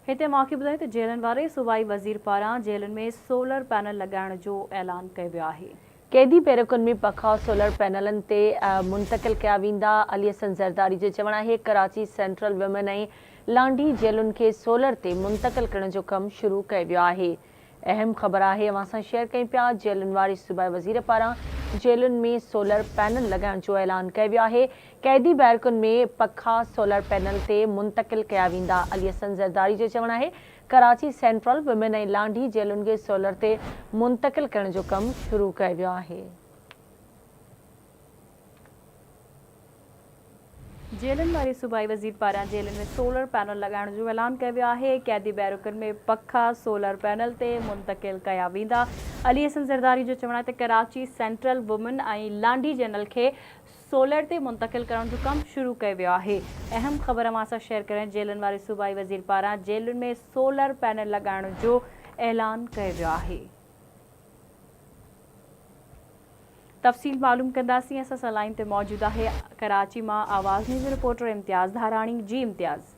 هتي مان کي ٻڌايو ته جيلن واري صوبائي وزير پاران جيلن ۾ سولر پينل لڳائڻ جو اعلان ڪيو ويو آهي. قيدي بيرڪن ۾ پکا سولر پينلن تي منتقل ڪيا ويندا، علي حسن زرداري جو چوڻ آهي ڪراچي سينٽرل ويمن ۽ لانڍي جيلن کي سولر تي منتقل ڪرڻ جو ڪم شروع ڪيو ويو آهي. اهم خبر آهي اوهان سان شيئر ڪيون پيا جيلن واري صوبائي وزير پاران جيلن ۾ سولر پينل لڳائڻ جو اعلان ڪيو ويو آهي قيدي بيرڪن ۾ پکا سولر پينل تي منتقل ڪيا ويندا علي حسن زرداري جو چوڻ آهي ڪراچي سينٽرل وومين ۽ لانڍي جيلن کي سولر تي منتقل ڪرڻ جو ڪم شروع ڪيو ويو آهي. جيلن واري صوبائي وزير پاران جيلن ۾ سولر پينل لڳائڻ جو اعلان ڪيو ويو آهي، قيدي بيرڪن ۾ پکا سولر پينل تي منتقل ڪيا ويندا. علي حسن زرداري جو چوڻ آهي ته ڪراچي سينٽرل وومن ۽ لانڍي جنرل کي سولر تي منتقل ڪرڻ جو ڪم شروع ڪيو ويو آهي. اهم خبر اوهان سان شيئر ڪريان جيلن واري صوبائي وزير پاران جيلن ۾ سولر پينل لڳائڻ جو اعلان ڪيو ويو آهي. تفصيل معلوم ڪنداسين اسان سان لائين تي موجود آهي ڪراچي مان آواز نيوز جو رپورٽر امتياز ڌاراڻي جي امتياز.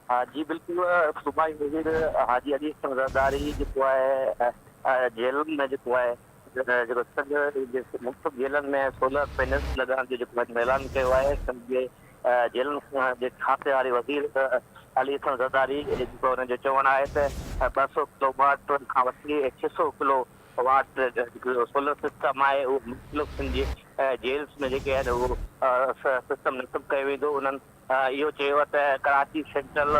ها جي بلڪل صوبائي وزير حاجي علي حسن زرداري جيڪو آهي جيلن ۾ جيڪو آهي جيڪو سنڌ جي مختلف جيلن ۾ سولر پينلز لڳائڻ جو جيڪو اعلان ڪيو آهي سنڌ جي جيلن جي کاتي واري وزير علي حسن زرداري جيڪو ان جو چوڻ آهي ته 200 ڪلو واٽ کان وٺي 600 ڪلو واٽ جيڪو سولر سسٽم آهي اهو مختلف سنڌ جي جيلز ۾ جيڪي آهن اهو سسٽم نصب ڪيو ويندو انهن اهو چيو ته Karachi central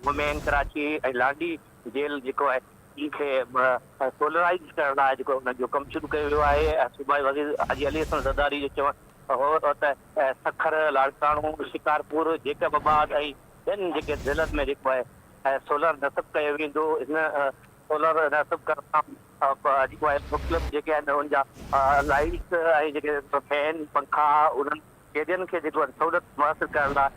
women Karachi ۽ Landhi jail جيڪو آهي ان کي سولرائيز ڪرڻ لاء جيڪو انهن جو ڪم شروع ڪيو ويو آهي صوبائي وزير حاجي علي حسن زرداري جو چوڻ هو ته سکر لاڙڪاڻو شڪارپور جيڪب آباد ۽ ٻين جيڪي ضلعن ۾ جيڪو آهي سولر نصب ڪيو ويندو ان سولر نصب ڪرڻ سان جيڪو آهي مختلف جيڪي آهن ان جا لائيٽس ۽ جيڪي فين پنکا انهن قيدين کي جيڪو آهي سهولت ميسر ڪرڻ لاء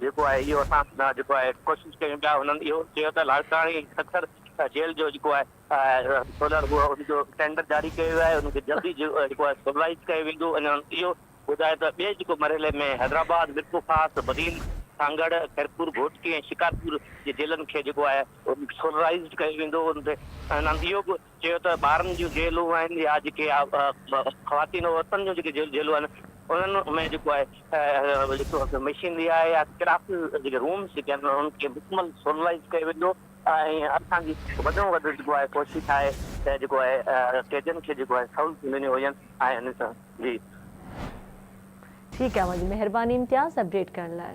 جيڪو آهي اهو اسان جيڪو آهي ڪوشش ڪيون پيا انهن اهو چيو ته لاڙڪاڻي ۽ سکر جيل جو جيڪو آهي سولر هو ان جو ٽينڊر جاري ڪيو ويو آهي ان کي جلدي جيڪو آهي سولرائيز ڪيو ويندو انهن اهو ٻڌايو ته ٻئي جيڪو مرحلي ۾ حيدرآباد، ميرپورخاص، بدين، سانگهڙ، خيرپور، گهوٽڪي ۽ شڪارپور جي جيلن کي جيڪو آهي سولرائيزڊ ڪيو ويندو ان تي هنن اهو به چيو ته ٻارن جون جيلون آهن يا جيڪي خواتين عورتن جون جيڪي جيلون آهن انهن ۾ جيڪو آهي جيڪو مشينري آهي يا ڪلاسز جيڪي رومز جيڪي آهن انهن کي مڪمل سولرائيز ڪيو ويندو ۽ اسان جي وڌ ۾ وڌ جيڪو آهي ڪوشش آهي ته جيڪو آهي قيدين کي جيڪو آهي سهولتون ڏنيون وڃن ۽ ان سان جي. ٺيڪ آهي اوهان جي مهرباني امتياز اپڊيٽ ڪرڻ لاء.